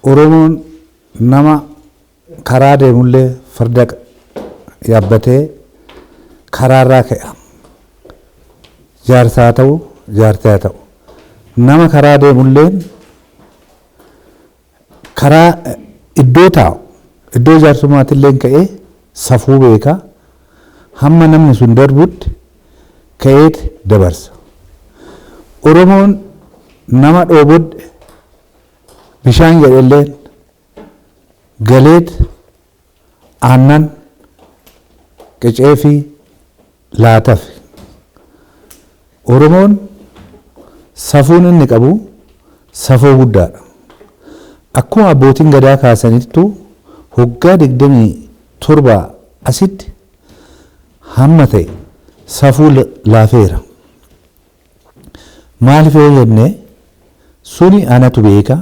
Oromoon nama karaa deemullee farda yaabbatee karaarraa ka'a. Jaarsaa ta'u, jaartii ta'u. Nama karaa deemulleen karaa iddoo taa'u, iddoo jaarsummaattillee ka'ee safuu beeka. Hamma namni sun darbutti ka'eet dabarsa. Oromoon nama dhoobodhe, bishaan jedhelleen galeet aannan qicee fi laataf. Oromoon safuun inni qabu safuu guddaadha. Akkuma abbootiin gadaa kaasanittu, waggaa 27 asitti hamma ta'e safuu laafeera. Maaliif yoo jenne, suni anatu beeka,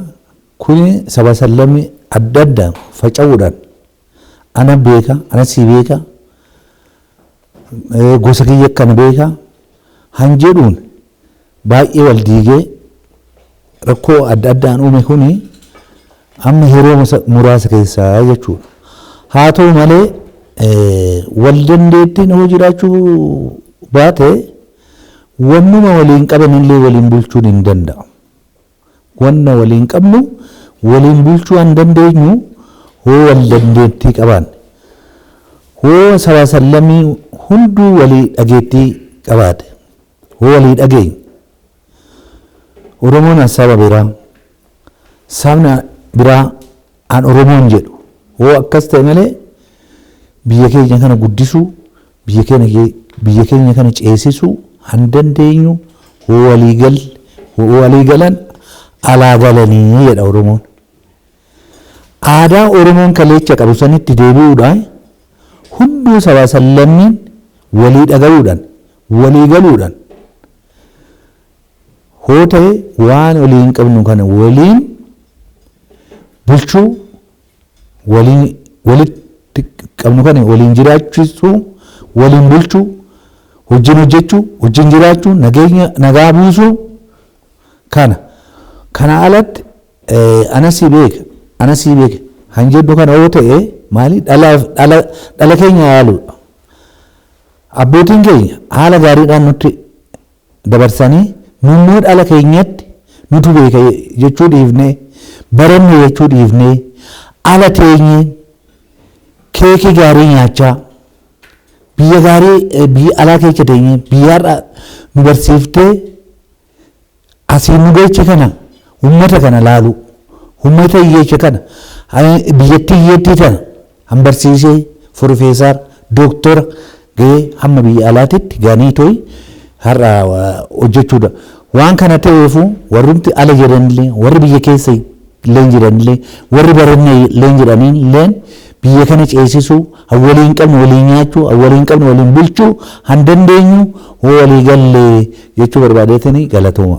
kuni saba sablammii adda addaa faca'uudhaan ana beeka, ana sii beeka, gosa kiyya akkana beeka han jedhuun baay'ee wal diigee rakkoo adda addaan uume. Kuni amma yeroo muraasa keessaa jechuudha. Haa ta'u malee, wal dandeettiin hoo jiraachuu baate, wannuma waliin qabanillee waliin bulchuun hin danda'amu. Wanna waliin qabnu waliin bulchuu hin dandeenyu hoo wal dandeettii qabaanne. Hoo saba sablammii hunduu walii dhageettii qabaate. Hoo walii dhageenye. Oromoon saba biraa, sabni biraa an Oromoon jedhu hoo akkas ta'e malee, biyya keenya kana guddisuu, biyya keenya kana ceesisuu han dandeenyu hoo walii gal hoo walii galan alaa galanii jedha Oromoon. Aadaa Oromoon kaleecha qabu sanitti deebi'uudhaan hunduu sabaa sablammiin walii dhaga'uudhaan, walii galuudhaan hoo ta'e, waan waliin qabnu kana waliin bulchuu, waliin walitti qabnu kana waliin jiraachisuu, waliin bulchuu, wajjin hojjechuu, wajjin jiraachuu, nageenya nagaa buusuu kana. Kana alatti ana si beeka, ana si beeka han jedhu kana yoo ta'e, maali, dhala keenya yaaluudha. Abbootiin keenya haala gaariidhaan nutti dabarsanii, nummoo dhala keenyatti nutu beeka jechuu dhiifnee, baranne jechuu dhiifnee, ala teenyee keekii gaarii nyaachaa, biyya gaarii, biyya alaa keessa teenyee, biyya har'a nu barsiiftee asiin nu geeche kana, ummata kana laalu, ummata hiyyeecha kana, biyyattii hiyyeettii tana han barsiisee profeesar, dooktora gahee hamma biyya alaatitti ganii toyi har'a hojjechuudha. Waan kana ta'eefu, warrumti ala jiranillee, warri biyya keessa illee jiranillee, warri baranne illee jedhanii biyya kana ceesisuu, han waliin qabnu waliin nyaachuu, han waliin qabnu waliin bulchuu han dandeenyu hoo walii gallee jechuu barbaadeetanii. Galatooma.